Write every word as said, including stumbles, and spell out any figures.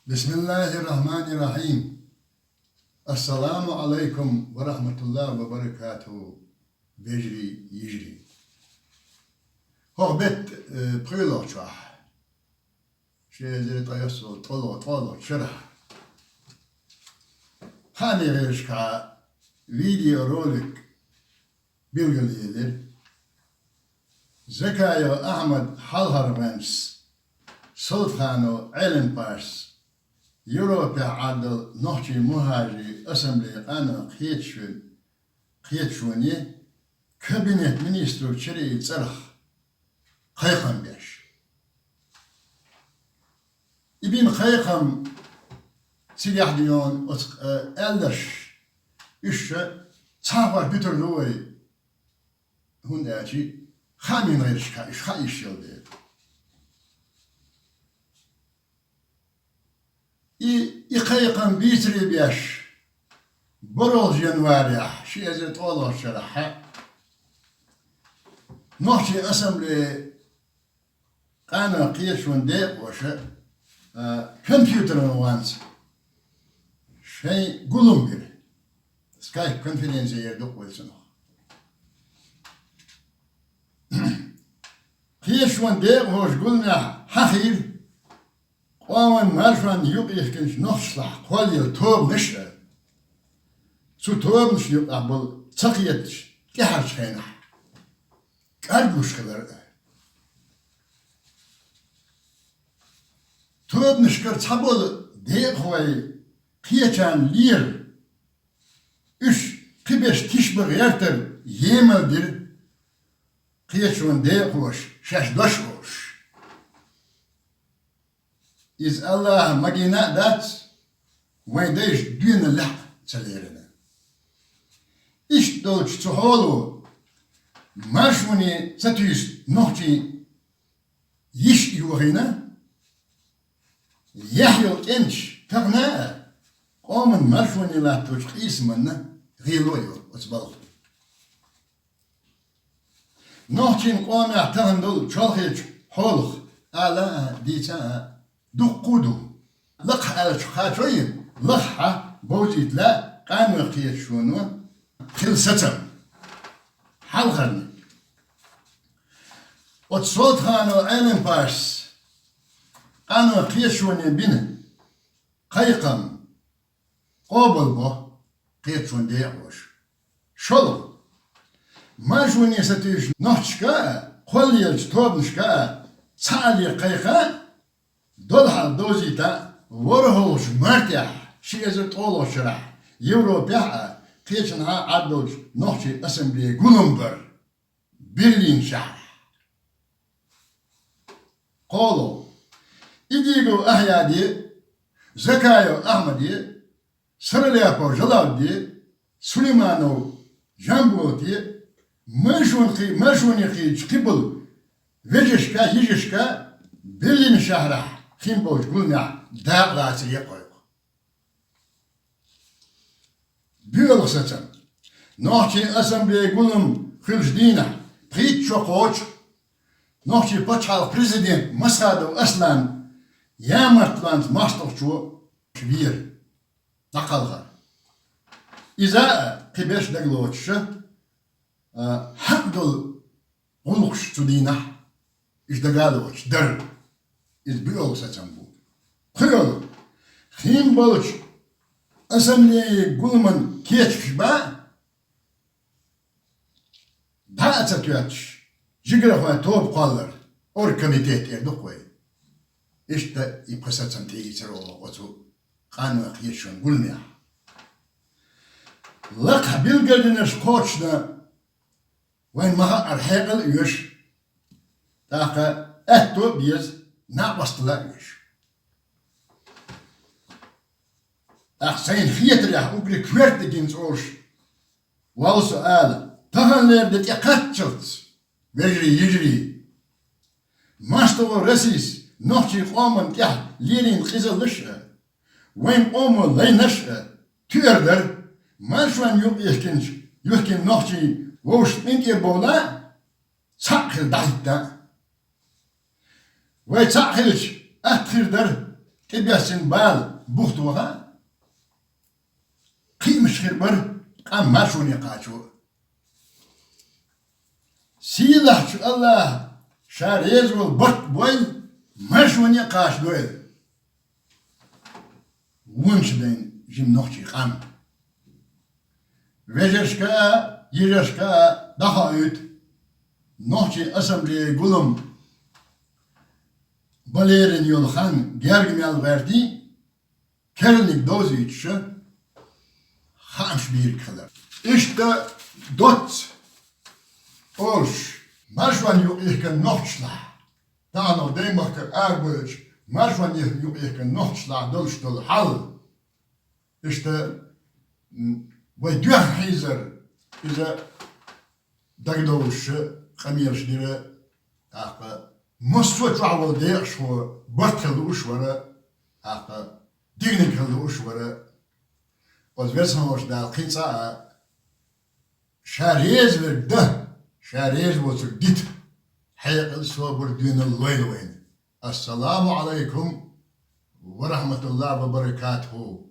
بسم الله الرحمن الرحيم. السلام عليكم ورحمة الله وبركاته. Вежарий, йижарий. ХӀокху беттан, э, пхоьалгӀачохь, ши эзар ткъаесналгӀа, ткъолгӀа, ткъолгӀачу шарахь, хаамийн гӀирсашкахь видеоролик билгалъелира. Закаев Ахьмад хьалхарваьнча, Солтханов Ӏелам-пашас Европехь Ӏаддал нохчийн мухӀажирийн ассамблеи къанойн кхеташо-, кхеташоне кабинет министров чарий цӀарах кхайкхам беш. И бина кхайкхам цигахь дуьйна оцу, э, аьлларш, уьш ша цхьа хӀорш дуьтур ду вай, хӀунда аьлча хаамийн гӀирсашкахь уьш хаийша йолу дела. И, и кхайкхам бийцаре беш, бархӀалгӀачу январехь, ши эзар ткъолгӀачу шарахь, нохчийн ассамблеи къанойн кхеташонан декъоша, а, компьютеран ванца шайн гулам бира. Скайп-конференци яр ду-кх вай цунах. Кхеташонан декъоша гуламехь хьахийра къоман маршонна юкъ йихкинчу нохчашлахь кхоллаелла тобанаш а, цу тобанашна юкъахь болу ца кхеташ тӀаьхьарчу хенахь кӀарглуш хилар а. Тобанашкара цхьаболу декъахой кхечарна лера, уьш кхиберш тишбан гӀертар емал дира, кхеташонан декъахоша шаьш дош олуш. Иза АллахӀа магийна а дац, вайн дайша доьналлехь а ца лерина. Иштта долчу цу хьоло маршоне ца туьйсу нохчийн йиш а йохийна, яхь йолу кӀенташ тахана а къоман маршоне латточу къийсаманна гӀело а йо оцу балхо. Нохчийн къомехь тахана долу чолхечу хьолах ала а, дийца а дуккха а ду. Лакхахь аьллачух кхачой, лахахь бовзийта лаьа къанойн кхеташоно хилла сацам. Хьалхарниг. Оцу Солтханов Ӏелам-пашас къанойн кхеташоне бина кхайкхам къобалбо кхеташонан декъахоша. ШолгӀа. Маршоне сатуьйсучу нохчашка а, кхоллаеллачу тобанашка а цхьаалле кхайкха, долу хьал довзийта, ворхӀалгӀачу мартехь, ши эзар ткъолгӀачу шарахь, Европехь а, кхечанхьа а Ӏаддолчу нохчийн ассамблеи гулам бар Берлин шахьарахь. КхоалгӀа. Идигов Ахьяде, Закаев Ахьмаде, Саралепов Жалавде, Сулейманов Жамболате, маршон кхи-, маршоне кхийдачу кхиболу вежаршка, йижаршка Берлин шахьарахь хин болчу гуламехь дакъалацаре кхойкху. БоьалгӀа сацам. Нохчийн ассамблеи гулам хуьлучу дийнахь пхийтта шо кхочу нохчийн пачхьалкхан президент Масхадов Аслан ямартлонца мостагӀчо вера, дӀакхалхара. Иза а кхиберш дагалоцуша, а, хьакъ долу гӀуллакхаш цу дийнахь, иза дагалоцуш дара. Иза боьалгӀа сацам бу. ПхоьалгӀа. Хин болчу ассамблеи гуламан кечамаш бан, дӀа а ца тоьттуш, жигархойн тоба кхоллар, оргкомитет эр ду-кх вай. Иштта и пхи сацам тӀеийцира оха оцу къанойн кхеташонан гуламехь. Лакхахь билгалдинарш кхочушдан, вайн ма-хаъара хьекъал а оьшу, тӀаккха аьтто а беза, накъосталла а оьшу. ТӀаккха сайна хетарехь уггаре коьрта дигина цӀераш валла со ала, таханлера де тӀекхаччалц, вежарий, йижарий, мостагӀчо Россис нохчийн къоман тӀехь лелийна къизаллаш а, вайн къомо лайнарш а туьар дара, маршонна юкъа йихкинчу, юхкина нохчийн вовшашна къинтӀера бовла а, цхьаъ хила дӀахӀитта а. Вай цхьаъ хилча, атта хир дара, тӀебессина бала бух тоха, кхиамаш хир бара къам маршоне кхачо. Сийлахьчу АллахӀа Ша реза волу барт бойла, маршоне кхачадойла вончу дайн жима нохчийн къам. Вежаршка а, йижаршка а дӀахоуьйту, нохчийн ассамблеи гулам бан лерина йолу хан герга мел гӀертий, керланиг довзуьйтуш, хаамаш бийриг хилар. Иштта доцца олуш, маршонна юкъа йихкина нохчашлахь, тахана Даймахкара арабевлча, маршонна юкъа йихкина нохчашлахь долуш долу хьал, иштта, м, вай дуьхьа хьийзар, иза дагадовлуш къамелаш дира, тӀаккха массо а чохь волу декъашхо барт хила лууш вара, тӀаккха диканиг хила лууш вара. Оцу Веза-Воккхачу Дала кхин цкъа а Ша реза верг дан, Ша реза воцург дита хьекъал, собар, доьналла лойла вайна. Ассаламу Ӏалайкум ва рахьматуллахӀи ва баракатухӀу.